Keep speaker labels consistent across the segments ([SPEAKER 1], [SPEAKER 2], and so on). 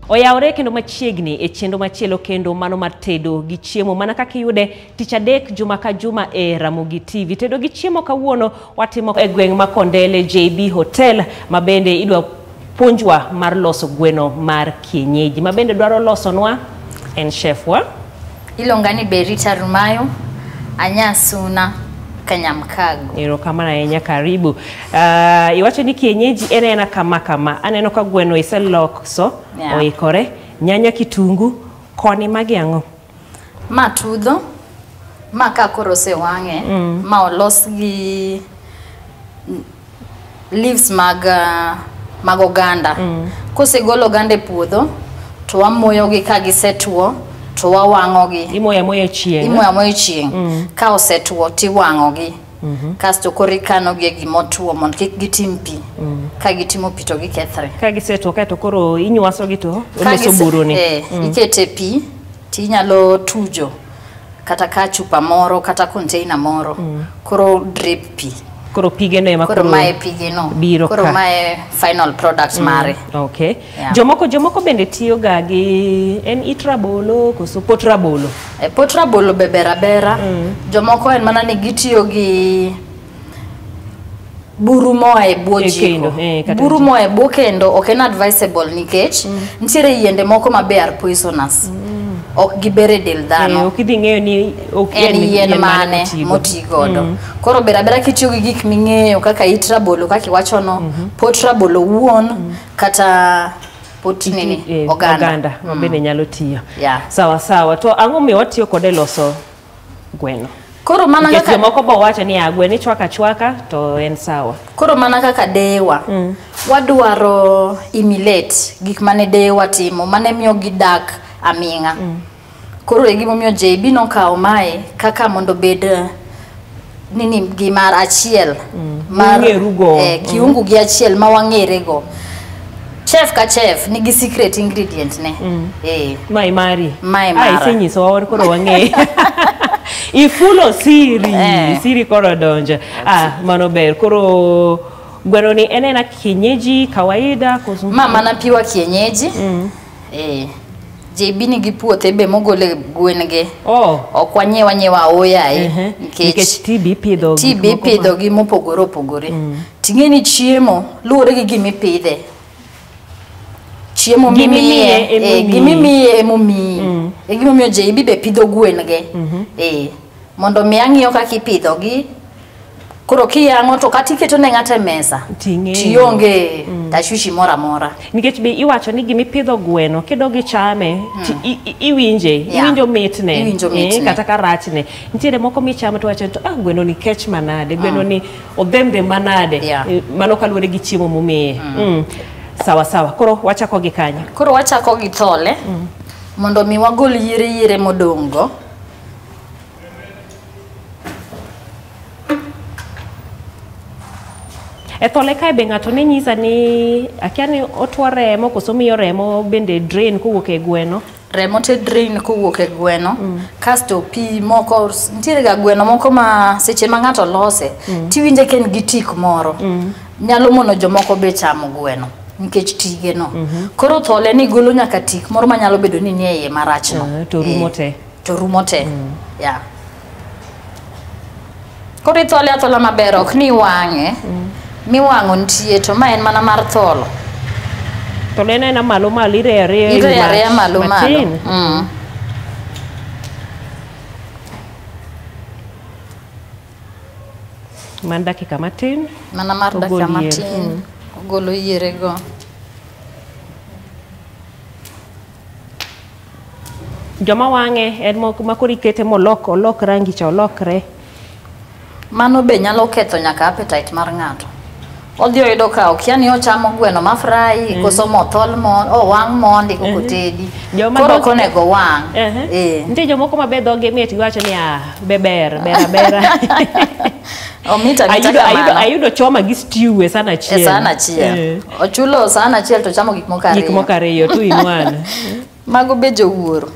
[SPEAKER 1] Oyawre kendo machiegni e chenro machielo kendo mano mar tedo gi chiemo mana kaka iyude tich adek juma ka juma e Ramogi TV. Tedo gi chiemo kawuono watimo e gweng' ma Kondele JB Hotel ma bende idwa puonjwa mar loso gweno mar kienyeji. Ma bende dwaro losonwa en chef wa
[SPEAKER 2] Iluonga ni Berita Rumayo, anyasuna Kanyamkago.
[SPEAKER 1] Erokamano ahinya, karibu. Iwacho ni kienyeji en ena kama kama. Aneno ka gweno iseloso,
[SPEAKER 2] Yeah.
[SPEAKER 1] Oikore. Nyanya, kitungu, koni magi ang'o?
[SPEAKER 2] Ma tudho, ma ka koro osewang'e, ma olos gi leaves mag oganda. Kosegol oganda e puodho, to wamoyogi ka gisetuo, to wawang'ogi.
[SPEAKER 1] Imoyo amoya e chieng'.
[SPEAKER 2] Imoyo amoya e chieng'. Ka osetuo tiwang'ogi. Kasto koro ikanogi e gimotuo mondo kik gitim pi. Ka gitimo pi to gikethre.
[SPEAKER 1] Ka gisetuo kaeto koro inywasogi to oloso buruni.
[SPEAKER 2] Ikete pi tinyalo tujo kata ka chupa moro kata container moro. Koro drip pi.
[SPEAKER 1] Koro pigeno ema
[SPEAKER 2] koro mae pigeno.
[SPEAKER 1] Biro
[SPEAKER 2] koro mae final product mare.
[SPEAKER 1] Okay.
[SPEAKER 2] Yeah.
[SPEAKER 1] Jomoko bende tiyo ga gi en it rabolo koso pot rabolo.
[SPEAKER 2] Pot rabolo be ber abera. Jomoko en mana ni gitiyo gi buru moa e bwo jiko. Buru moa e bwo kendo ok en advisable nikech nitiere yiende moko ma be are poisonous. Ok giber e del dhano.
[SPEAKER 1] Ok idhi ng'eyo ni ok
[SPEAKER 2] en yien mane moti godo. Koro ber abera kitiyo gi gik ming'eyo kaka it rabolo kaka iwachono, pot rabolo wuon kata pot nini oganda
[SPEAKER 1] ma bende nyalo tiyo.
[SPEAKER 2] Yeah.
[SPEAKER 1] Sawa sawa. To ang'o miyo watiyo kode loso gweno?
[SPEAKER 2] Koro mana kaka
[SPEAKER 1] jomoko bo wacho ni gweno ichwaka chwaka to en sawa.
[SPEAKER 2] Koro mana kaka dewa wadwaro emulate gik mane dewa timo mane miyo gidak aming'a. Koro e gimomiyo JB nokawo mae kaka mondo bed nini gimar achiel mar kiungu gi achiel ma wang'erego. Chef ka chef nigi secret ingredient ne.
[SPEAKER 1] Mae mari.
[SPEAKER 2] Mae mara.
[SPEAKER 1] Isenyiso wa koro wang'e. Ifulo siri. Siri koro donjo. Mano ber. Koro gweno ni en ena kienyeji kawaida koso?
[SPEAKER 2] Ma mana piwa kienyeji. JB nigi puothe be mogole gwen ge. Ok wanyiew anyiewa oyaye
[SPEAKER 1] nikech TB pidho
[SPEAKER 2] TB pidho gi mopogore opogore. Ting'e ni chiemo luwore gi gimipidhe. Chiemo mimiye, gimimiye emomiyi. E gimomiyo JB be pidho gwen ge. Mondo mi ang'iyo kaka ipidho gi. Koro kiyang'o to kata iketo ne ng'ato e mesa tionge tashwishi moro amora.
[SPEAKER 1] Nikech be iwacho ni gimipidho gweno kidog ichame iwinje, iwinjo mitne, kata ka rachne. Nitiere moko michamo to wacho to gweno ni kech manade, gweno ni odhembe manade. Mano kaluwore gi chiemo momiye. Sawa sawa. Koro wachako gi kanye?
[SPEAKER 2] Koro wachako gi thole mondo mi wagol yiere yiere modong' go.
[SPEAKER 1] E thole kae be ng'ato ne nyisa ni akia ni otwo remo koso miyo remo bende drain kowuok e gweno.
[SPEAKER 2] Remo te drain kowuok e gweno. Kasto pi moko nitiere ga gweno moko ma seche ma ng'ato lose tiwinje ka en gi tik moro. Nyalo mono jomoko be chamo gweno nikech tige no. Koro thole ni golo nyaka tik moro manyalo bedo ni nie iye marach no.
[SPEAKER 1] To rumo te.
[SPEAKER 2] To rumo te. Yeah. Koro ithole athola maber ok ni wang'e. Miwang'o nitie to ma en mana mar tholo.
[SPEAKER 1] Thole en ena malo malo ireyo areya
[SPEAKER 2] ireyo areya malo malo.
[SPEAKER 1] Man dakika matin.
[SPEAKER 2] Mana mar dakika matin. Ogolo yierego.
[SPEAKER 1] Joma wang'e en ma koro ikete molok olok rangi cha olokre.
[SPEAKER 2] Mano be nyalo ketho nyaka appetite mar ng'ato. Odhi oyudo ka okia ni ochamo gweno ma fry koso mothol mo owang' mondi koko tedi. Koro ok onego wang'.
[SPEAKER 1] Nitie jomoko ma be dhogi mit giwacho ni be ber ber abera.
[SPEAKER 2] Omit amita kamano.
[SPEAKER 1] Ayudo choma gi stew e san achiel.
[SPEAKER 2] E san achiel. Ochulo san achiel to chamo gik moko ariyo.
[SPEAKER 1] Gik moko ariyo, 2 in 1.
[SPEAKER 2] Mago be jowuoro.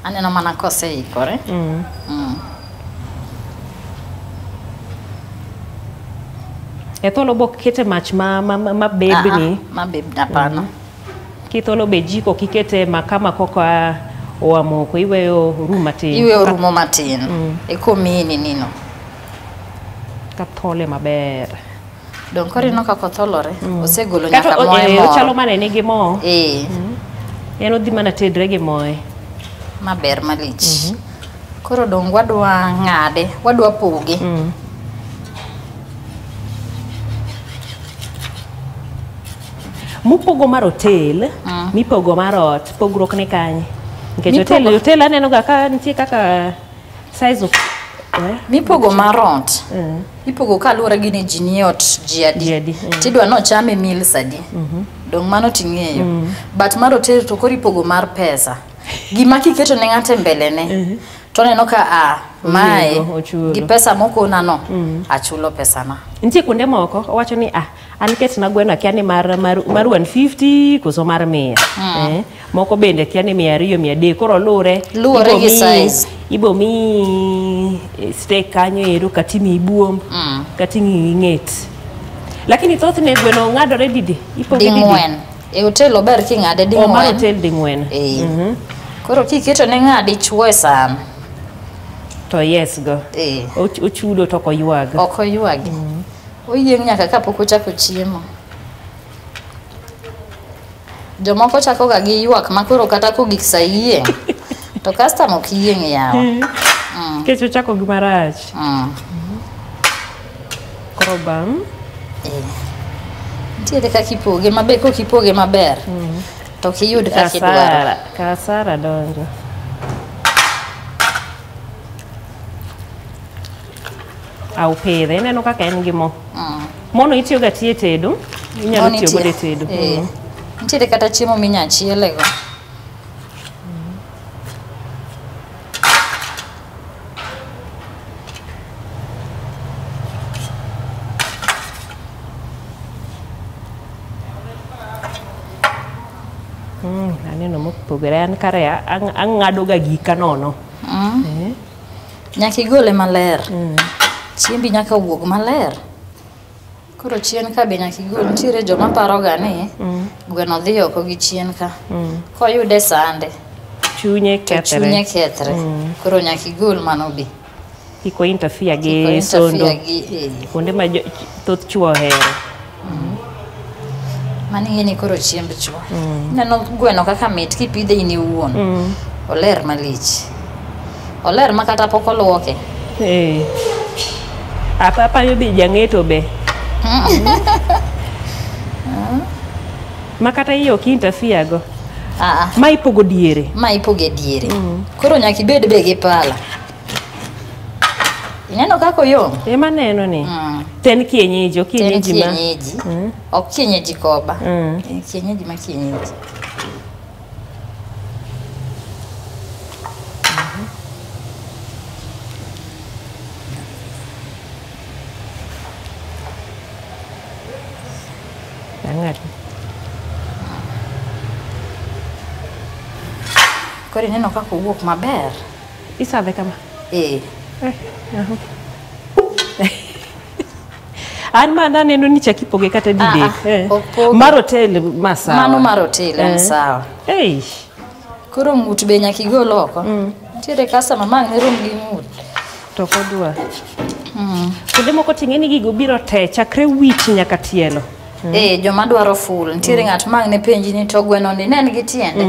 [SPEAKER 2] Aneno mana koseikore.
[SPEAKER 1] E tholo bok kete mach ma bebni.
[SPEAKER 2] Ma bebni hapana.
[SPEAKER 1] Kitholo be jiko kikete makaa koka oa moko iweyo rum matin.
[SPEAKER 2] Iweyo rumo matin. Eko miyi nino.
[SPEAKER 1] Kathole maber.
[SPEAKER 2] Dong koro ineno kaka otholore. Osegolo nyaka moe moro.
[SPEAKER 1] Ochalo mana ne gi mo. En odhi mana tedre gi moe.
[SPEAKER 2] Maber malich. Koro dong wadwa ng'ade, wadwa poge.
[SPEAKER 1] Mupogo mar hotel, mipogo mar ot, pogruok ne kanye? Nikech hotel aneno ga ka nitie kaka size of
[SPEAKER 2] Mipogo mar ot. Ipogo kaluwore gi ni ji nie ot ji adi. Tidwa nochame meals adi. Dong mano ting'eyo. But mar hotel to koro ipogo mar pesa. Gima kiketo ne ng'ato e mbele ne. To oneno ka mae gi pesa mokona no achulo pesana.
[SPEAKER 1] Nitie kuonde moko owacho ni an ketna gweno akia ni mar 150 koso mar 100. Moko bende akia ni 200 300 koro luwore
[SPEAKER 2] luwore gi size.
[SPEAKER 1] Ibo mi steak kanyo ero kata imiyi buomb kata imiyi ng'et. Lakini thothne gweno ng'adore didi? Ipoge didi?
[SPEAKER 2] Ding'wen. E hotel ober king'ade ding'wen.
[SPEAKER 1] Mar hotel ding'wen.
[SPEAKER 2] Koro kiketo ne ng'adi chuo e san.
[SPEAKER 1] To yes go. Ochudo to ok oywag.
[SPEAKER 2] Ok oywagi. Oyieng' nyaka kapok ochako chiemo. Jomoko chako ga gi ywak ma koro kata kogik sa yieng'. To customer ok yieng' yawa.
[SPEAKER 1] Nikech ochako gi marach. Koro bang'.
[SPEAKER 2] Nitiere kaka ipoge maber, kok ipoge maber. To ok iyud kaka idwaro.
[SPEAKER 1] Kasara donjo. Au pidhe, ineno kaka en gi mo. Mono itiyo ga tiye tedo, inyalo tiyo godo e tedo.
[SPEAKER 2] Nitiere kata chiemo minya chielego.
[SPEAKER 1] Aneno mopogore, an kare ang'ado ga gika nono.
[SPEAKER 2] Nyaka igole maler. Chiembi nyaka wuog maler. Koro chien ka be nyaka igol. Nitiere joma paroga ni gweno dhi oko gi chien ka. Koyude sande.
[SPEAKER 1] Chunye kethre.
[SPEAKER 2] Chunye kethre. Koro nyaka igol mano be.
[SPEAKER 1] Kik o interfere gi sondo. Kuonde ma thoth chuo ohero.
[SPEAKER 2] Mano ing'e ni koro chiemb chuo. Ineno gweno kaka mit kipidhe in iwuon. Oler malich. Oler ma kata pok oluoke.
[SPEAKER 1] Apayo be jang'eto be. Ma kata iye ok interfere go. Ma ipogo diere.
[SPEAKER 2] Ma ipogo diere. Koro nyaka ibed be gi pala. Ineno kaka oyom?
[SPEAKER 1] Ema neno ni. To en kienyeji, ok kienyeji ma.
[SPEAKER 2] Kienyeji. Ok kienyeji koba. Kienyeji ma kienyeji. Koro ineno kaka owuok maber.
[SPEAKER 1] Isadhe kama? An mana aneno ni chak ipoge kata didek. Mar hotel ma sawa.
[SPEAKER 2] Mano mar hotel en sawa. Koro ng'ut be nyaka igol oko. Nitiere customer ma ang' ne rom gi ng'ut.
[SPEAKER 1] To ok odwa. Kuonde moko ting'e ni gigo biro te chakre wich nyaka tielo.
[SPEAKER 2] Joma dwaro full. Nitiere ng'at ma ang' ne penji ni to gweno ni ne en gi tiende.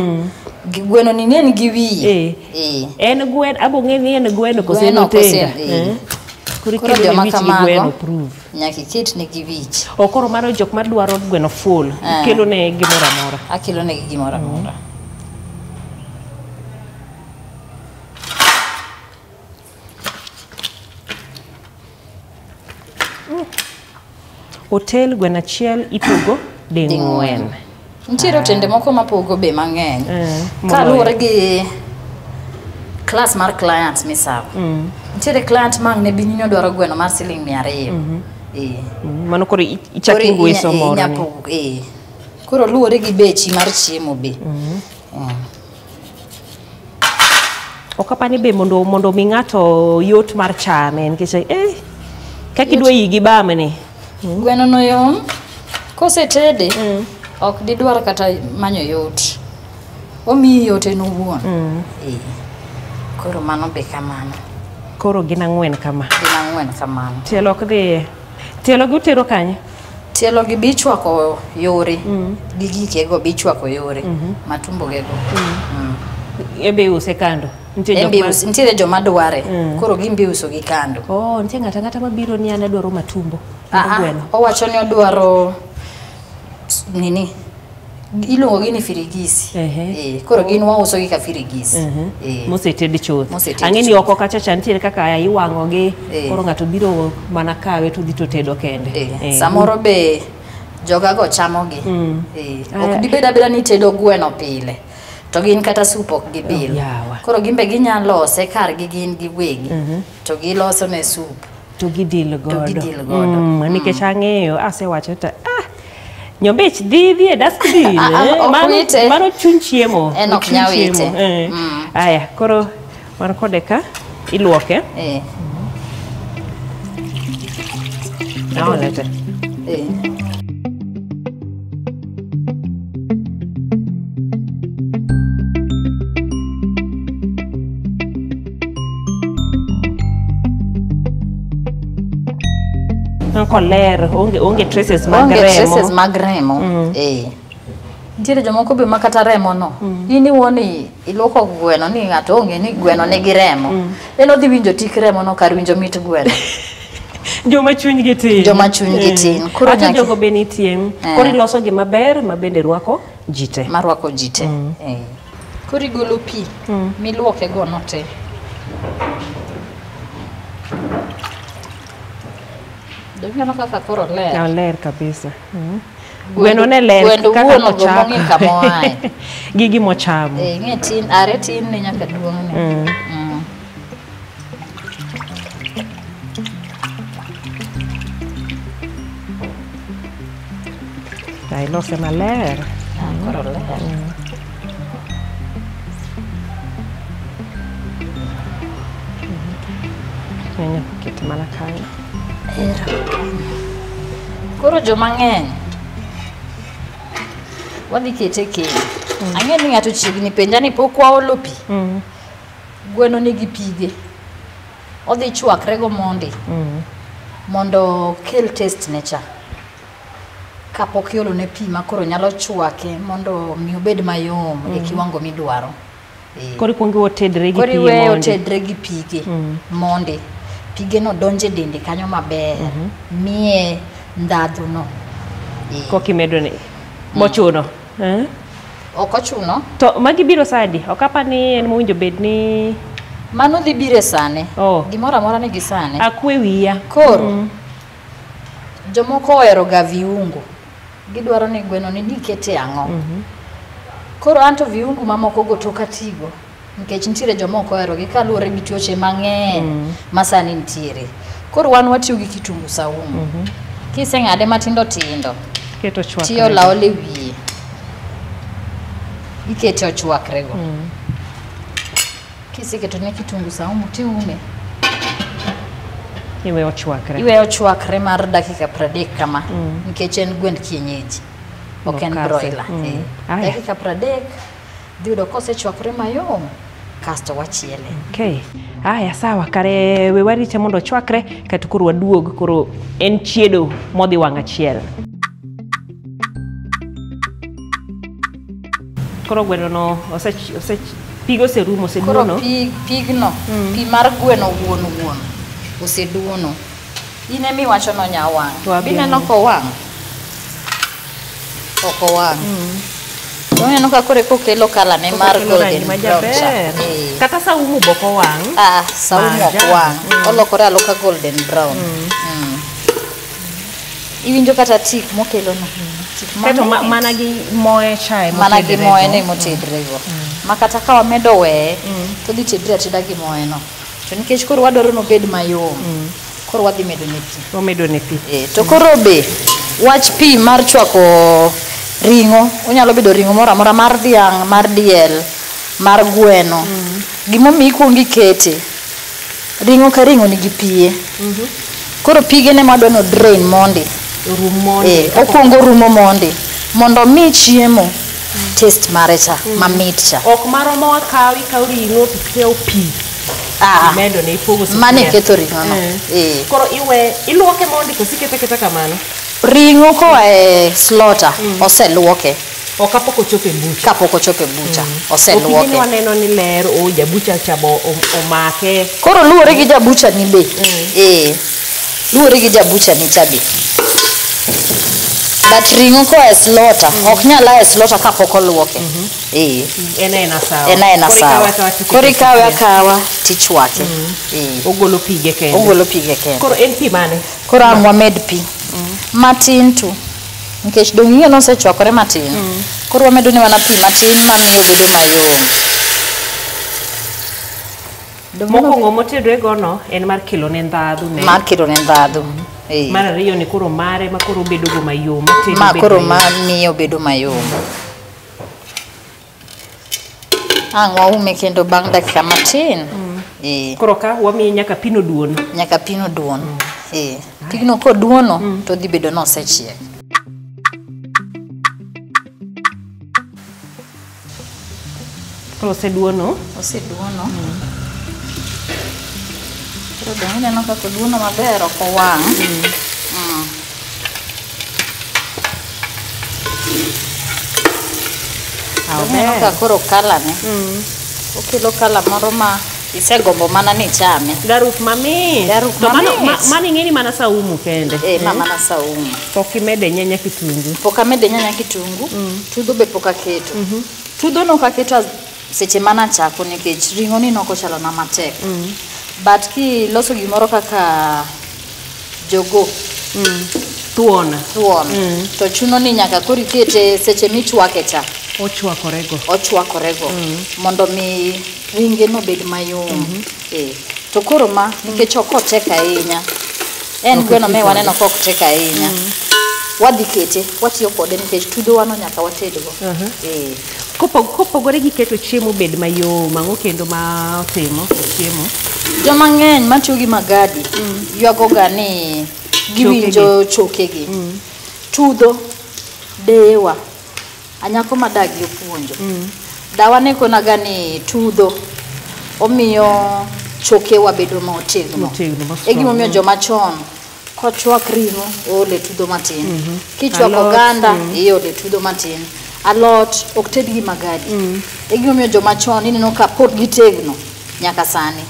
[SPEAKER 2] Gweno ni ne en gi wiye.
[SPEAKER 1] En gweno, abo ng'e ni en gweno koso en otenga. Koro joma kamago
[SPEAKER 2] nyaka iket negi wich.
[SPEAKER 1] Koro mano jok madwaro gweno full, ikelo ne gimoro amora.
[SPEAKER 2] Akelo negi gimoro amora.
[SPEAKER 1] Hotel gweno achiel ipogo ding'wen.
[SPEAKER 2] Nitiere otende moko mapogo be mang'eny. Kaluwore gi class mar client misavo. Nitiere client ma ang' ne bi ni odwaro gweno mar siling 200.
[SPEAKER 1] Mano koro ichako ingweso moro ni.
[SPEAKER 2] Koro luwore gi bechi mar chiemo be.
[SPEAKER 1] Ok apani be mondo mi ng'ato yot mar chame nikech kaka idwa yi gi bamni.
[SPEAKER 2] Gweno no yom. Kosetede, ok didwar kata manyo yot. Omiyi yot en owuon. Koro mano be kamano.
[SPEAKER 1] Koro gin 4 kama.
[SPEAKER 2] Gin 4 kamano.
[SPEAKER 1] Tielo ok dhiye. Tielo gi utero kanye?
[SPEAKER 2] Tielo gi bi chwako yore. Gi gikego bi chwako yore. Matumbo gego.
[SPEAKER 1] Ebe use kando.
[SPEAKER 2] Nitiere joma dware. Koro gin bi uso gi kando.
[SPEAKER 1] Oh, nitie ng'ato ang'ata mabiro ni an adwaro matumbo.
[SPEAKER 2] Owacho ni odwaro nini? Iluongo gi ni firigisi. Koro gin wauso gi ka firigisi.
[SPEAKER 1] Moseted chuth. Ang'e ni oko kacha cha nitiere kaka iwang'o gi. Koro ng'ato biro mana kawe to dhi to tedo kende.
[SPEAKER 2] Samoro be jogago chamo gi. Ok dibed abeda ni tedo gweno pile. To gin kata sup ok gibil. Koro gin be ginyalo lose kargi gin giwegi. To giloso ne sup.
[SPEAKER 1] To gidil godo. Nikech ang'eyo asewacho to Nyombech dhi e dustbin. Mano chuny chiemo.
[SPEAKER 2] En ok nyal wite.
[SPEAKER 1] Aya, koro wan kode ka iluoke. Aolete. Koler, onge traces mag remo.
[SPEAKER 2] Onge traces mag remo. Nitiere jomoko be ma kata remo no. In iwuon iluoko gweno ni ng'ato onge ni gweno nigi remo. En odhi winjo tik remo no kar winjo mit gweno.
[SPEAKER 1] Joma chunygi tin.
[SPEAKER 2] Joma chunygi tin.
[SPEAKER 1] Koro nyaka jogo be nitie. Koro iloso gi maber ma bende rwako ji te.
[SPEAKER 2] Ma rwako ji te. Koro igolo pi miluoke go no te. Donge kaka koro ler.
[SPEAKER 1] Ler kabisa. Gweno ne ler kaka nochako. Gi gimochamo.
[SPEAKER 2] Ing'e tin, are tin ne nyaka duong'ne.
[SPEAKER 1] Ilose maler.
[SPEAKER 2] Koro ler.
[SPEAKER 1] Nyanya kete mana kanyo.
[SPEAKER 2] Koro joma ng'eny wadhi kete kendo. Ang'e ni ng'ato chiegni penja ni pok waolo pi. Gweno nigi pige. Odhi chwakre go mondi. Mondo kel taste ne cha. Kapok iolo ne pi ma koro nyalo chwake mondo mi obed mayom e kiwango midwaro.
[SPEAKER 1] Koro ikuongo otedre gi pi.
[SPEAKER 2] Koro iweyo otedre gi pige mondi. Pige no donje dende kanyo maber. Miye ndhadhu no.
[SPEAKER 1] Koki medo ne mochuno.
[SPEAKER 2] Ok ochuno.
[SPEAKER 1] To magi biro sadi? Ok apa ni en mowinjo bed ni
[SPEAKER 2] mano dhi biro e sane. Gimoro amora nigi sane.
[SPEAKER 1] Akwe wiya.
[SPEAKER 2] Koro jomoko ohero ga viungo. Gidwaro ni gweno ni nikete ang'o. Koro anto viungo mamoko go tok atigo. Nikech nitiere joma ok ohero gi kaluwore gi tuoche mang'eny ma sani nitiere. Koro wan watiyo gi kitungu saumu. Kiseng'ade matindo tindo,
[SPEAKER 1] keto chwakre.
[SPEAKER 2] Tiolo aola e wiye. Ikete ochwakre go. Kiseketo ne kitungu saumu tiume.
[SPEAKER 1] Iweyo ochwakre.
[SPEAKER 2] Iweyo ochwakre mar dakika 30 kama. Nikech en gwend kienyeji. Ok en broiler. Dakika 30 dhi yudo kosechwakore mayom. Kasto wachiele.
[SPEAKER 1] Okay. Aya, sawa, kare we warite mondo ochwakre kaeto koro waduog, koro en chiedo modhi wang' achiel. Koro gweno no ose pigo oserumo, oseduono.
[SPEAKER 2] Koro pigno, pi mar gweno wuon wuon oseduono. In ema iwacho ni onya wang'. Bineno kowang'? Ok owang'. Oneno ka koro kokelo kala ne mar golden brown cha.
[SPEAKER 1] Kata saumu bok owang'.
[SPEAKER 2] Saumu ok wang'. Olokore aloka golden brown. Iwinjo kata tik mokelo no.
[SPEAKER 1] Kaeto mana gi moe chae
[SPEAKER 2] mana gi moe ne motedre go. Ma kata ka wamedo weye to dhi tedre ateda gi moe no. To nikech koro wadwaro ni obed mayom. Koro wadhi medo ne pi.
[SPEAKER 1] Wamedo ne pi.
[SPEAKER 2] To koro be wach pi mar chwako ring'o, onyalo bedo ring'o moro amora mar dhiang', mar diel, mar gweno. Gimomiyo ikuongo ikete, ring'o ka ring'o nigi piye. Koro pige ne madwa no drain mondi. Okwongo rumo mondi mondo mi chiemo taste mare cha mamit cha.
[SPEAKER 1] Ok maromo wakaw ikaw ring'o to pi. Imedo ne ipogo sufuria.
[SPEAKER 2] Mane ketho ring'o no.
[SPEAKER 1] Koro iwe iluoke mondi koso ikete aketa kamano?
[SPEAKER 2] Ring'o koa e slaughter oseluoke.
[SPEAKER 1] O kapok ochopo e bucha.
[SPEAKER 2] Kapok ochopo e bucha, oseluoke.
[SPEAKER 1] Okinyi waneno ni ler, o jabucha cha bo omake.
[SPEAKER 2] Koro luwore gi jabucha ni be. Luwore gi jabucha ni cha be. But ring'o koa e slaughter, ok nyal a e slaughter kapok oluoke.
[SPEAKER 1] En aena sawa.
[SPEAKER 2] En aena sawa. Koro ikawe akawa tichwake.
[SPEAKER 1] Ogolo pige kende.
[SPEAKER 2] Ogolo pige kende.
[SPEAKER 1] Koro en pi mane?
[SPEAKER 2] Koro ang' wamed pi. Matin tu. Nikech dong' ing'e nosechwakore matin. Koro wamedo ne mana pi matin mamiyo obedo mayom.
[SPEAKER 1] Mokwongo motedre gono en mar kelo ne ndhadhu ne.
[SPEAKER 2] Mar kelo ne ndhadhu.
[SPEAKER 1] Mar ariyo ni koro mare ma koro obedo go mayom.
[SPEAKER 2] Ma koro mamiyo obedo mayom. Ang' waume kendo bang' dakika matin.
[SPEAKER 1] Koro ka wamiye nyaka pino duono.
[SPEAKER 2] Nyaka pino duono. Pigno koduono to dhi bedo nosechiek.
[SPEAKER 1] Koro oseduono.
[SPEAKER 2] Oseduono. Koro dong' ineno kaka oduono maber ok owang'. Ineno ka koro kala ne. Okelo kala moro ma isegombo mana ni ichame.
[SPEAKER 1] Garuf mamit.
[SPEAKER 2] Garuf mamit.
[SPEAKER 1] Mano ing'e ni mana saumu kende.
[SPEAKER 2] Ma mana saumu.
[SPEAKER 1] Pok imede nyanya kitungu.
[SPEAKER 2] Pok amede nyanya kitungu. Tudho be pok aketo. Tudho nok aketo seche mana chako nikech ring'o ni nok ochalo na matek. But kiloso gimoro kaka jogo.
[SPEAKER 1] Thuon.
[SPEAKER 2] Thuon. To chuno ni nyaka koro ikete seche michwake cha.
[SPEAKER 1] Ochwakorego.
[SPEAKER 2] Ochwakorego. Mondo mi ringe no bed mayom. To koro ma nikech ok otek ahinya. En gweno me waneno ka ok tek ahinya. Wadhi kete, watiyo kode nikech tudho wano nyaka watedgo.
[SPEAKER 1] Kopogore gi keto chiemo bed mayom, ang'o kendo ma otimo chiemo?
[SPEAKER 2] Joma ng'eny matiyo gi magadi ywago ga ni giwinjo chokegi. Tudho deyewa. Anyako madagi opuonjo. Dawa ne konaga ni tudho omiyo chokewa bedo motegno. E gimomiyo joma chon kochwak ring'o oole tudho matin. Kichwako oganda iole tudho matin. Alot ok ted gi magadi. E gimomiyo joma chon ineno ka pod gitegno nyaka sani.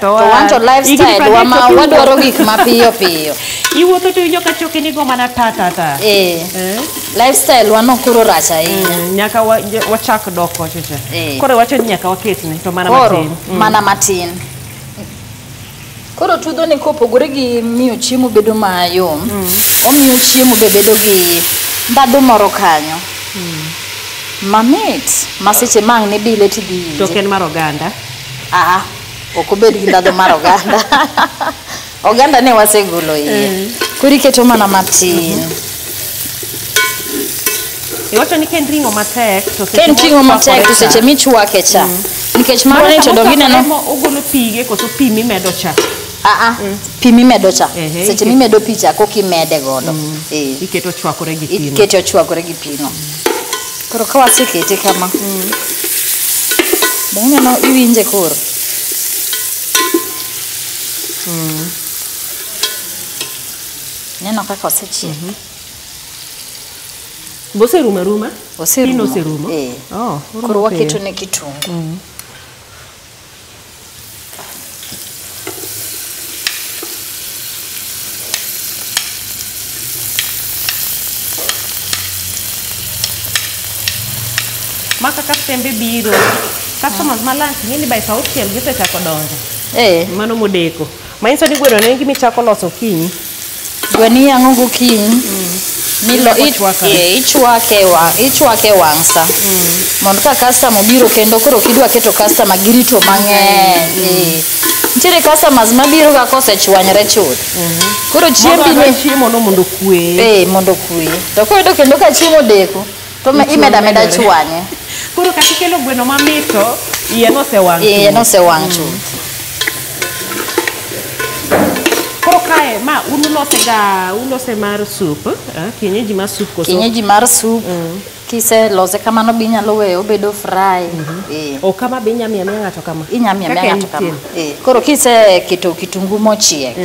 [SPEAKER 2] To wan to lifestyle wa ma wadwaro gik mapiyo piyo.
[SPEAKER 1] Iwuotho to iwinjo ka chokeni go mana ta ta ta.
[SPEAKER 2] Lifestyle wa no koro rach ahinya.
[SPEAKER 1] Nyaka wachak dok kocha cha. Koro iwacho ni nyaka waketne to mana matin.
[SPEAKER 2] Mana matin. Koro tudho ni kopogore gi miyo chiemo bedo mayom, omiyo chiemo be bedo gi ndhadhu moro kanyo. Mamit ma seche ma ang' nibile tidhi winje.
[SPEAKER 1] To ok en mar oganda?
[SPEAKER 2] Ok obed gi ndhadhu mar oganda. Oganda ne wasegolo iye. Koro iketo mana matin.
[SPEAKER 1] Iwacho ni ka en ring'o matek to seche
[SPEAKER 2] Ka en ring'o matek to seche michwake cha. Nikech mano ni to dong' ineno
[SPEAKER 1] ogolo pige koso pi mimedo cha.
[SPEAKER 2] Pi mimedo cha. Seche mimedo pi cha koka imede godo.
[SPEAKER 1] Iketo ochwakore gi pino.
[SPEAKER 2] Iketo ochwakore gi pino. Koro ka wasekete kama. Dong' ineno iwinje koro. Neno kaka osechiek.
[SPEAKER 1] Boserumo aruma?
[SPEAKER 2] Oserumo.
[SPEAKER 1] Pino oserumo?
[SPEAKER 2] Koro waketo ne kitungu.
[SPEAKER 1] Ma kaka sembe biro, customers ma lunch ng'eni by saa auchiel gisechako donjo. Mano modeko. Manyiso ni gweno ne en gima ichako loso okinyi.
[SPEAKER 2] Gweno iyang'o gokinyi. Ichwake wang' sa. Mondo ka customer obiro kendo koro kidwa keto customer girito mang'eny. Nitiere customers mabiro ga kosechwanyore chuth. Koro chiembi ni
[SPEAKER 1] chiemo no mondo okwe.
[SPEAKER 2] Mondo okwe. To koyudo kendo ka chiemo odeko to imedo ameda chwanye.
[SPEAKER 1] Koro kata ikelo gweno mamit to iye nosewang' chuth.
[SPEAKER 2] Iye nosewang' chuth.
[SPEAKER 1] Koro kae ma unulose ga ulose mar soup, kienyeji mar soup koso.
[SPEAKER 2] Kienyeji mar soup. Kise lose kamano be inyalo weyo obedo fry.
[SPEAKER 1] O kama be inyalo miyo ng'ato kama.
[SPEAKER 2] Inyalo miyo ng'ato kama. Koro kise keto kitungu mochiek,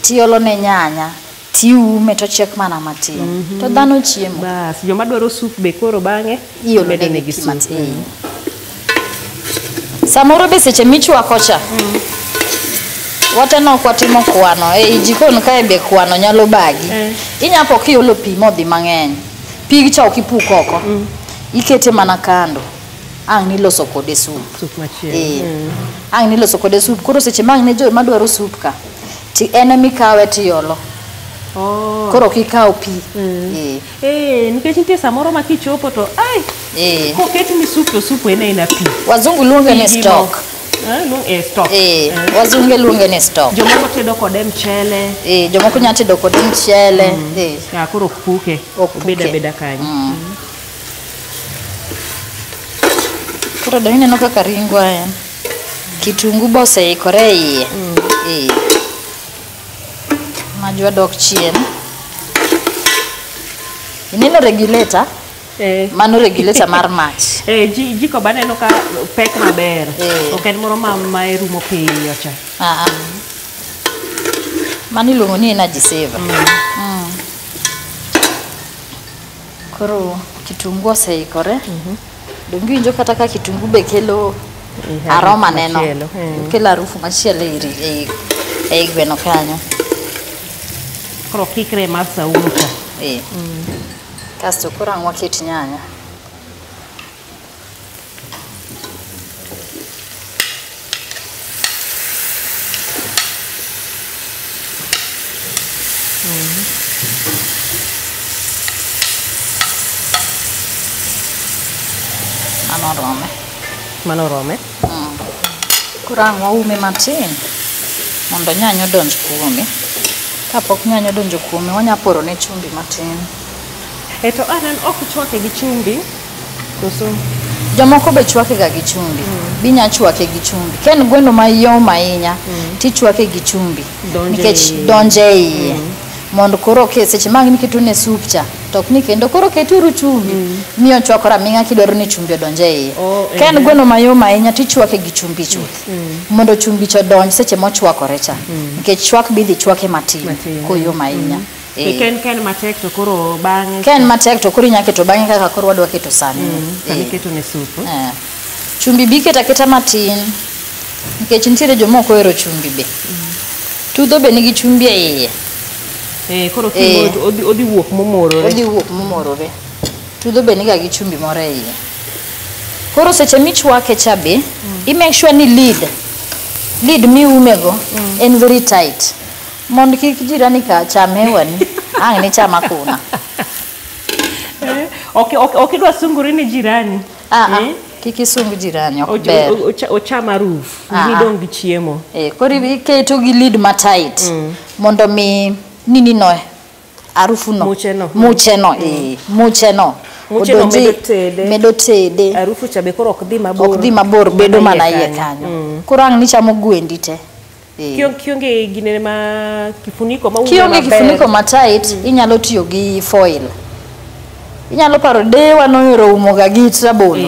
[SPEAKER 2] tiolo ne nyanya, tiume to chiek mana matin. To dhano chiemo.
[SPEAKER 1] Bas, joma dwaro soup be koro bang'e
[SPEAKER 2] iolo negi soup matin. Samoro be seche michwako cha. Wateno ok watimo kwano. E jikon kae be kwano nyalo bagi. Inyapo kiolo pi modhi mang'eny. Pig cha ok ipuk oko. Ikete mana kando. Ang' niloso kode soup.
[SPEAKER 1] Soup machielo.
[SPEAKER 2] Ang' niloso kode soup. Koro seche ma ang' ne jo madwaro soup ka, ti en emikawe tiolo. Koro ok ikaw pi.
[SPEAKER 1] Nikech nitie samoro ma kichopo to ai. Koketni soup to soup en aena pi.
[SPEAKER 2] Wazungu luonge ni stock.
[SPEAKER 1] Stock.
[SPEAKER 2] Wazungu luonge ni stock.
[SPEAKER 1] Jomoko tedo kode mchele.
[SPEAKER 2] Jomoko nyalo tedo kode mchele.
[SPEAKER 1] Koro ok puke. Obeda abeda kanyo.
[SPEAKER 2] Koro dong ineno kaka ringwa en. Kitungu be oseikore iye. Majwa dok chien. Ineno regulator? Mano regulator mar mach.
[SPEAKER 1] Jiko be aneno ka pek maber. Ok en moro ma rumo piyo cha.
[SPEAKER 2] Mano iluongo ni energy saver. Koro kitungu oseikore. Donge iwinjo kata ka kitungu be kelo aroma neno. Kelo harufu machielo ei gweno kanyo.
[SPEAKER 1] Koro kikre mar saumu cha.
[SPEAKER 2] Kasto koro ang' waket nyanya. Mano orome.
[SPEAKER 1] Mano orome.
[SPEAKER 2] Koro ang' waume matin mondo nyanya odonj kuome. Kapok nyanya odonjo kuome, wanya poro ne chumbi matin.
[SPEAKER 1] To anan ok chwake gi chumbi koso?
[SPEAKER 2] Jomoko be chwake ga gi chumbi. Binya chwake gi chumbi. Ka en gweno mayom ahinya, tichwake gi chumbi. Nikech donje iye. Mondo koro seche ma ang' iketo ne soup cha, to ok ni kendo koro keturu chumbi. Miyo chwakore aming'a kidwaro ni chumbi odonje iye. Ka en gweno mayom ahinya, tichwake gi chumbi chuth. Mondo chumbi cha odonj seche mochwakore cha. Nikech chwak bidhi chwake matin koyom ahinya.
[SPEAKER 1] Ken matek to koro bang'e.
[SPEAKER 2] Ken matek to koro inya keto bang'e kaka koro wadwa keto sani.
[SPEAKER 1] Sani keto ne soup.
[SPEAKER 2] Chumbi bi keto aketa matin. Nikech nitiere joma ok ohero chumbi be. Tudho be nigi chumbi e iye.
[SPEAKER 1] Koro odhi wuok momorore.
[SPEAKER 2] Odhi wuok momorore. Tudho be niga gi chumbi moro e iye. Koro seche michwake cha be, i make sure ni lid miumego en very tight. Mondo kik jirani ka cham hewani, ang' ni cham akuna.
[SPEAKER 1] Ok idwa sungori ni jirani.
[SPEAKER 2] Kik isung jirani, ok ber.
[SPEAKER 1] Ocham aruf, idong' gi chiemo.
[SPEAKER 2] Koro iketo gi lid ma tight mondo mi nini no, harufu no.
[SPEAKER 1] Muche no.
[SPEAKER 2] Muche no, muche no.
[SPEAKER 1] Muche no medo tede.
[SPEAKER 2] Medo tede.
[SPEAKER 1] Harufu cha be koro ok dhi mabor.
[SPEAKER 2] Ok dhi mabor, bedo mana iye kanyo. Koro ang' nichamo gwendi te.
[SPEAKER 1] Kionge ginene ma kifuniko ma ume
[SPEAKER 2] Kionge
[SPEAKER 1] maber.
[SPEAKER 2] Kifuniko ma tight, inyalo tiyo gi foil. Inyalo paro dewa nohero umo ga gi it rabolo.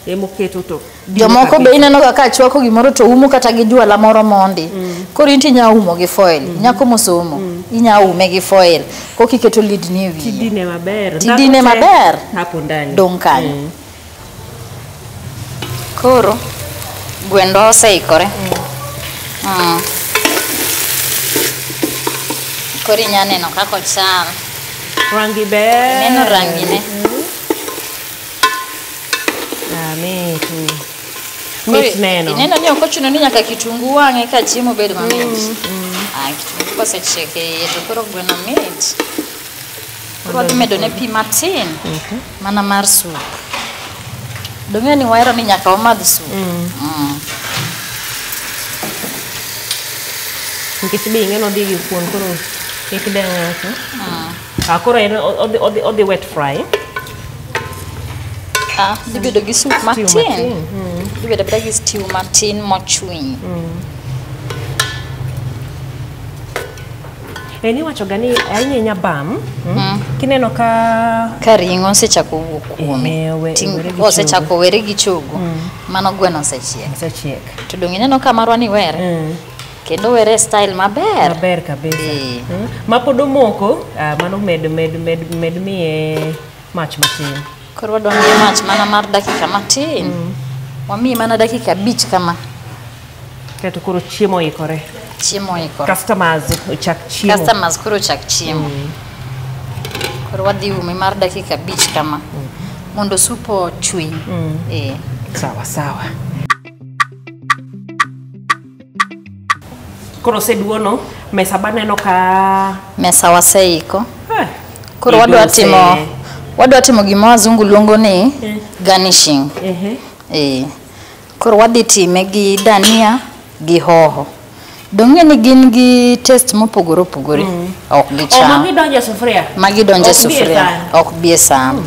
[SPEAKER 1] Emoketo to
[SPEAKER 2] Jomoko be ineno ga ka chwako gimoro to umo kata gi jwala moro mondi. Koro in to inya umo gi foil. Nyako mosomo, inya ume gi foil. Koka iketo lid ni e wiye.
[SPEAKER 1] Tidine maber.
[SPEAKER 2] Tidine maber.
[SPEAKER 1] Hapo ndani.
[SPEAKER 2] Dong' kanyo. Koro gwendwa oseikore. Koro inya neno kaka ochal.
[SPEAKER 1] Rangi ber.
[SPEAKER 2] Ineno rangine.
[SPEAKER 1] Mit neno.
[SPEAKER 2] Ineno ni ok ochuno ni nyaka kitungu wang'e ka chiemo bed mamit. Kitungu kosechiek e iye to koro gweno mit. Koro wadhi medo ne pi matin. Mana mar soup. Dong'e ni wahero ni nyaka wamadh soup.
[SPEAKER 1] Nikech be ing'e nodhi gi kuon koro kik de ng'ato. Koro en odhi wet fry.
[SPEAKER 2] Dhi bedo gi soup matin. Dhi bedo abeda gi stew matin mochwiny.
[SPEAKER 1] Niwacho ga ni ahinya ahinya bam. Kineno ka
[SPEAKER 2] ring'o osechako wuok kuome, osechako were gi chogo, mano gweno osechiek.
[SPEAKER 1] Osechiek.
[SPEAKER 2] To dong ineno ka marwa ni were. Kendo were style maber.
[SPEAKER 1] Maber kabisa. Ma pod omoko, mano med miye mach matin.
[SPEAKER 2] Koro wadwa miye mach mana mar dakika matin. Wamiye mana dakika 5 kama.
[SPEAKER 1] Kaeto koro chiemo oikore.
[SPEAKER 2] Chiemo oikore.
[SPEAKER 1] Customers ochak chiemo.
[SPEAKER 2] Customers koro ochak chiemo. Koro wadhi ume mar dakika 5 kama. Mondo sup ochwiny.
[SPEAKER 1] Sawa sawa. Koro oseduono, mesa baneno ka
[SPEAKER 2] mesa waseiko. Koro wadwa timo gima wazungu luongo ni garnishing. Koro wadhi time gi dania gi hoho. Dong'e ni gin gi taste mopogore opogore. Ok gicham.
[SPEAKER 1] Magi donjo e sufuria.
[SPEAKER 2] Magi donjo e sufuria. Ok bi e san.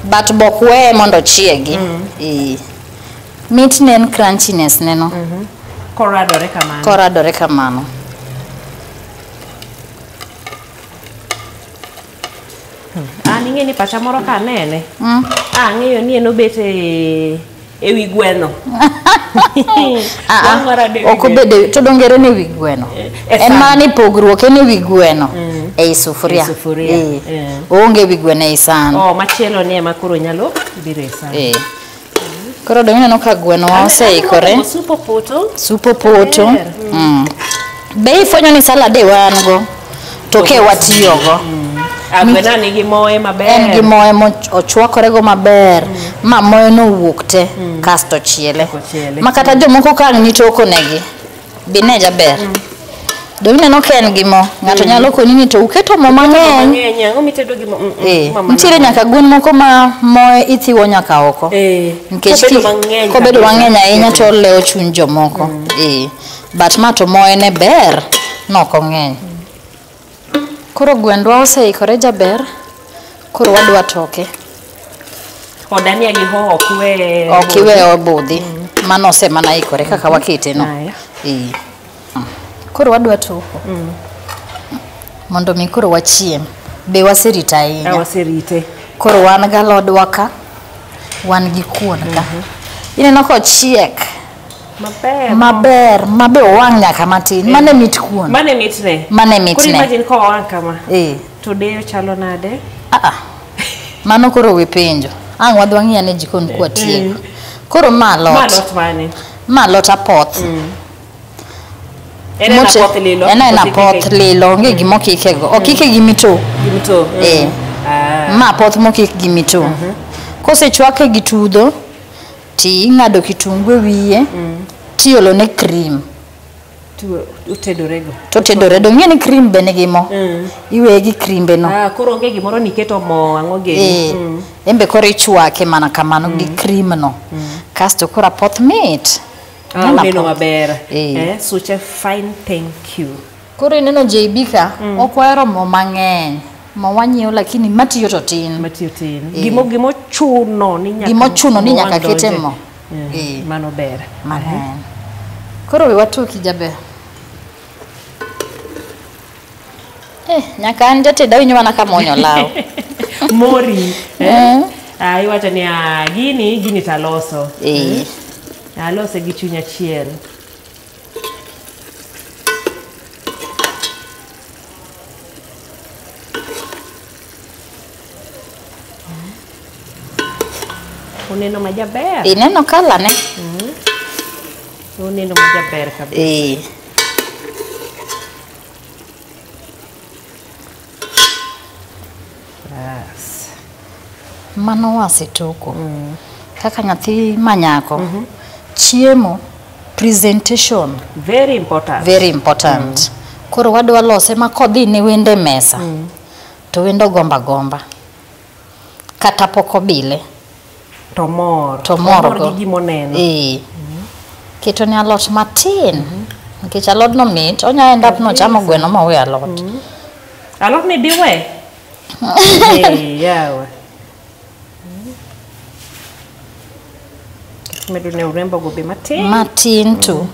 [SPEAKER 2] But bok weye mondo ochiegi. Mit ne en crunchiness neno.
[SPEAKER 1] Koradore kamano.
[SPEAKER 2] Koradore kamano.
[SPEAKER 1] An ing'e ni pacha moro ka anene. Ang'eyo ni en obet e wi gweno.
[SPEAKER 2] Ok obede to dongere ne wi gweno. En mana ni pogruok en e wi gweno ei sufuria. Oonge wi gweno ei san.
[SPEAKER 1] Machielo ni ema koro nyalo biro e san.
[SPEAKER 2] Koro dong ineno ka gweno wa oseikore.
[SPEAKER 1] Sup opoto.
[SPEAKER 2] Sup opoto. Be ifwenyo ni salad e wan go to ke watiyogo.
[SPEAKER 1] Gweno nigi moe maber.
[SPEAKER 2] En gi moe mochwakore go maber. Ma moe no owuok te kasto chiele. Ma kata jomoko ka ang' nitoko negi bine jaber. Dong ineno ka en gi mo. Ng'ato nyalo koni ni to uketo mo mang'eny.
[SPEAKER 1] Ang'o mitedo gi mo?
[SPEAKER 2] Nitiere nyaka gwen moko ma moe ithiwo nyaka oko. Nikech kobedo mang'eny ahinya to olewo chuny jomoko. But ma to moe ne ber, nok ong'eny. Koro gwendwa oseikore jaber. Koro wadwa toke.
[SPEAKER 1] Dania gi hoho ok iwe
[SPEAKER 2] Ok iwe obudhi. Mano ose mana ikore kaka wakete no. Koro wadwa toko. Mondo mi koro wachiem. Be waserito ahinya.
[SPEAKER 1] Waserite.
[SPEAKER 2] Koro wan gi alodwa ka, wan gi kuon ka. Ineno kochiek.
[SPEAKER 1] Maber.
[SPEAKER 2] Maber, mabe owang' nyaka matin. Mane mit kuon.
[SPEAKER 1] Mane mitne.
[SPEAKER 2] Mane mitne.
[SPEAKER 1] Koro imagine ka owang' kama. To deyo chalo nade?
[SPEAKER 2] Mano koro we penjo. Ang' wadwa ng'iyo ane jikon kwatieko. Koro ma alot.
[SPEAKER 1] Ma alot mane?
[SPEAKER 2] Ma alot apoth.
[SPEAKER 1] En apoth lilo.
[SPEAKER 2] En apoth lilo, onge gima okikego. Okike gi mito.
[SPEAKER 1] Gi mito.
[SPEAKER 2] Ma apoth mokik gi mito. Kosechwake gi tudho, ti ing'ado kitungu e wiye, tiolo ne cream.
[SPEAKER 1] Utedorego.
[SPEAKER 2] To tedore, dong ing'e ni cream be nigi mo. Iweye gi cream be no.
[SPEAKER 1] Koro onge gimoro ni iketo mo ang'o gini.
[SPEAKER 2] En be koro ichwake mana kamano gi cream no. Kasto koro apoth mit.
[SPEAKER 1] Oneno maber. Suche fine, thank you.
[SPEAKER 2] Koro ineno JB ka, ok wahero mo mang'eny. Mo wanyiewo lakini matiyo to tin.
[SPEAKER 1] Matiyo tin. Gimochuno ni nyaka
[SPEAKER 2] Gimochuno ni nyaka kete mo.
[SPEAKER 1] Mano ber.
[SPEAKER 2] Mano. Koro we watoki jaber. Nyaka an jatedo awinjo mana ka muonyo law.
[SPEAKER 1] Mori. Iwacho ni gini taloso. Alose gi chuny achiel. Oneno majaber.
[SPEAKER 2] Ineno kala ne?
[SPEAKER 1] Oneno majaber kabisa. Bas.
[SPEAKER 2] Mano wasetoko. Kaka nyathi manyako. Chiemo presentation
[SPEAKER 1] very important.
[SPEAKER 2] Very important. Koro wadwa lose ma kodhi ne wende mesa. To wendo gomba gomba. Kata pok obile.
[SPEAKER 1] To mor.
[SPEAKER 2] To mor
[SPEAKER 1] gi gimoneno.
[SPEAKER 2] Keto ne alot matin. Nikech alot no mit, onya end up no chamo gweno ma owe alot.
[SPEAKER 1] Alot ni diwe? Yawa. Medo ne urembo go be matin.
[SPEAKER 2] Matin to.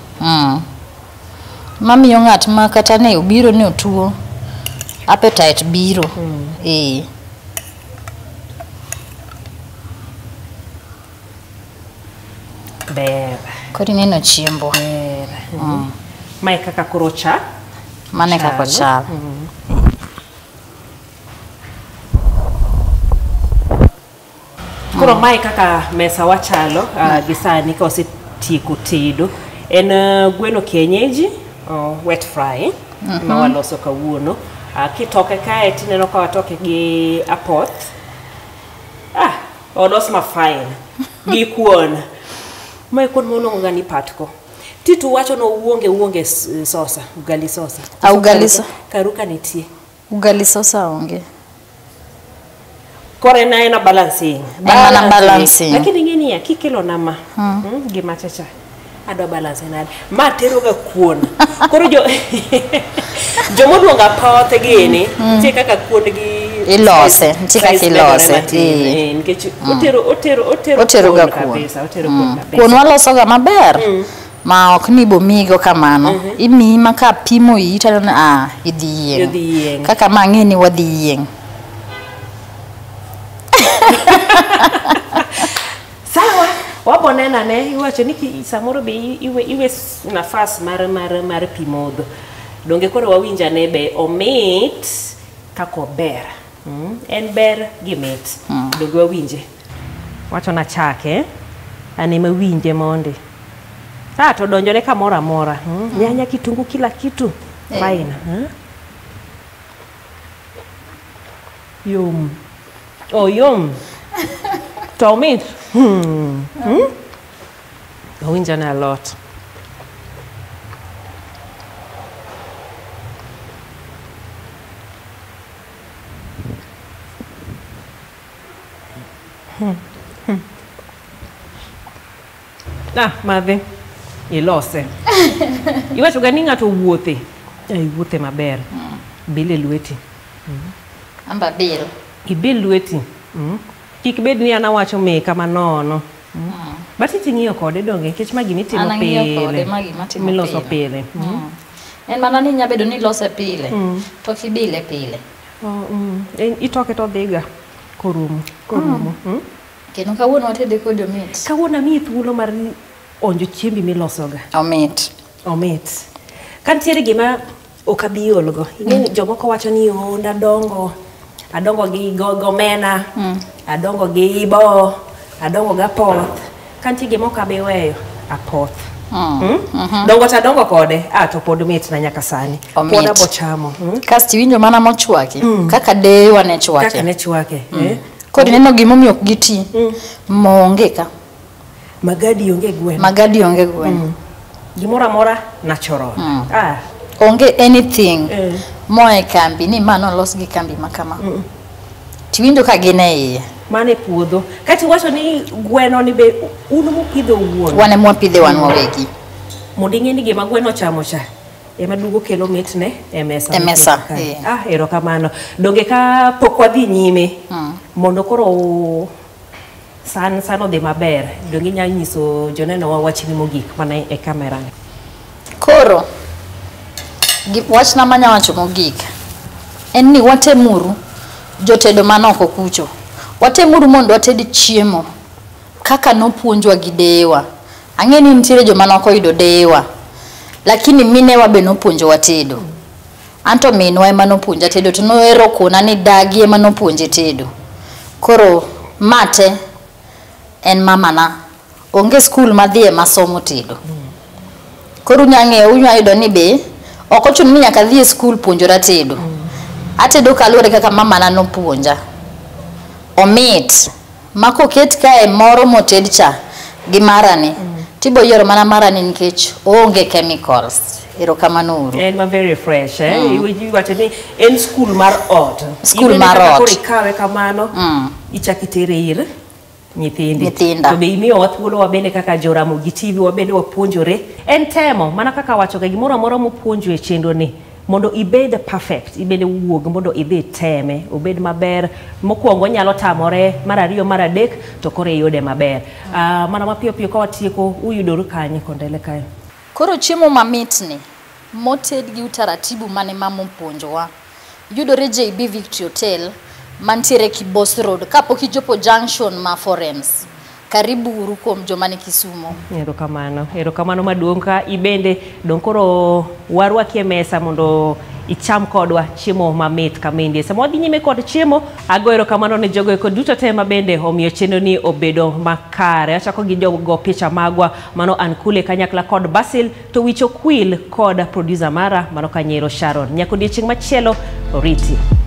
[SPEAKER 2] Mamiyo ng'at ma kata ne obiro ni otuo, appetite biro.
[SPEAKER 1] Ber.
[SPEAKER 2] Koro ineno chiembo.
[SPEAKER 1] Ber. Mae kaka koro cha.
[SPEAKER 2] Mane kaka ochal.
[SPEAKER 1] Koro mae kaka mesa wachalo gi sani ka osetieko tedo. En gweno kienyeji, wet fry ma waloso kawuono. Kitoke kae tineno ka watoke gi apoth. Olos ma fine. Gi kuon. Mae kuon moluongo ga ni patko. Titu wacho no uonge sosa, ugali sosa.
[SPEAKER 2] Ugali sosa.
[SPEAKER 1] Karuka nitie.
[SPEAKER 2] Ugali sosa onge.
[SPEAKER 1] Kore na ena balancing.
[SPEAKER 2] Balancing. Balancing.
[SPEAKER 1] Lakini ngeni ya kikelo nama. Gima chacha. Adwa balance nade. Ma tero ga kuon. Koro jo jomoluongo apoth gini, nitie kaka kuon gi
[SPEAKER 2] ilose, nitie kaka ilose.
[SPEAKER 1] Nikech otero
[SPEAKER 2] ga kuon
[SPEAKER 1] kabisa, otero kuon kabisa.
[SPEAKER 2] Kuon waloso ga maber. Ma ok ni bomigo kamano. Imiyi ma ka pimo iyi to aneno idhi yieng'. Kaka ma ang'e ni wadhi yieng'.
[SPEAKER 1] Sawa, wabonena ne iwacho ni samoro be iwe nafas mar pi modho. Donge koro wawinja ne be omit kaka ober. En ber gi mit. Donge wawinje. Wacho na chake, ane mawinje mondi. To donjone kamoro amora. Nyanya, kitungu, kila kitu. Fine. Yum. Oh, yum. To omit. Awinjo ne alot. Madhi. Ilose. Iwacho ga ni ng'ato wuothe. Iwuothe maber. Bil e lweti.
[SPEAKER 2] Amba bil.
[SPEAKER 1] Ibil lweti. Kik bed ni an awacho meka manono. But iting'iyo kode donge nikech ma gima itimo pile. Miloso pile.
[SPEAKER 2] En mana ni inya bedo ni ilose pile. To ok ibile pile.
[SPEAKER 1] Itoke to odhiga korumo.
[SPEAKER 2] Kendo kawuono watede kodi omit.
[SPEAKER 1] Kawuono amiyi thuolo mar onjo chiembi milosoga.
[SPEAKER 2] Omit.
[SPEAKER 1] Omit. Ka nitiere gima ok abi olgo. Ing'e jomoko wacho ni adongo. Adongo gi gomena, adongo gi ibo, adongo gi apoth. Ka nitie gima ok abi weyo, apoth. Dongo to adongo kode, to pod mitna nyaka sani. Pod abo chamo.
[SPEAKER 2] Kasto iwinjo mana mochwaki, kaka deyewa ne chwake.
[SPEAKER 1] Kaka ne chwake.
[SPEAKER 2] Koro ineno gimomiyo ok giti, mo onge ka.
[SPEAKER 1] Magadi onge gweno.
[SPEAKER 2] Magadi onge gweno.
[SPEAKER 1] Gimoro amora natural.
[SPEAKER 2] Onge anything moa e kambi ni ma nolos gi kambi ma kama. Tiwinjo ka gin e iye.
[SPEAKER 1] Mano e puodho. Kata iwacho ni gweno ni be un mupidho wuon.
[SPEAKER 2] Wan ema wapidhe wan wawegi.
[SPEAKER 1] Mondo ing'e ni gima gweno ochamo cha ema duogo kelo mitne e mesa.
[SPEAKER 2] E mesa.
[SPEAKER 1] Erokamano. Donge ka pok wadhi nyime mondo koro san odhi maber, donge inyalo nyiso joneno wa wachni mogik mana e kamera ni.
[SPEAKER 2] Koro wachna manya wacho mogik en ni watemuru jotedo manoko kucho. Watemuru mondo wated chiemo kaka nopuonjwa gi deyewa. Ang'e ni nitiere joma nokoyudo deyewa, lakini minewa be nopuonjowa tedo. Anto minwa ema nopuonja tedo to nohero kona ni dagi ema nopuonje tedo. Koro mate en mamana. Onge skul madhiye masomo tedo. Koro unya ng'eyo, unya yudo ni be ok ochuno ni nyaka adhi e skul puonjora tedo. Atedo kaluwore kaka mamana nopuonja. Omit ma koket kae moro moted cha gi marani, tibo yiero mana marani nikech oonge chemicals. Erokamano uru.
[SPEAKER 1] En ma very fresh, Iwacho ni en skul mar ot.
[SPEAKER 2] Skul mar ot.
[SPEAKER 1] Koro ikawe kamano, ichak itere ir nyithindi.
[SPEAKER 2] Nyithinda.
[SPEAKER 1] To be imiyowa thuolo wabende kaka Joramogi TV wabende wapuonjore. En temo mana kaka wacho ga gimoro amora mopuonjo e chenro ni mondo ibed perfect, ibende wuog mondo idhi teme, obed maber. Mokwongo nyalo tamore, mar ariyo, mar adek to koro iyude maber. Mana mapiyo piyo ka watieko, uyudoru kanye Kondele kae?
[SPEAKER 2] Koro chiemo mamit ni moted gi utaratibu mane mama opuonjowa. Yudore JB Victory Hotel mantiere Kibos Road kapok ichopo junction ma Forems. Karibu uru kuom joma ni Kisumo.
[SPEAKER 1] Erokamano, erokamano maduong' ka ibende dong' koro warwaki e mesa mondo icham kodwa chiemo mamit kamendi. Sama wadhi nyime kod chiemo, ago erokamano ne jogo eko duto te mabende omiyo chenro ni obedo makare. Achako gi jogo picha magwa, mano Ankule kanyakla kod Basil, to wich okwil kod producer mara, mano Kanyero Sharon. Nyaka odiechieng' machielo, oriti.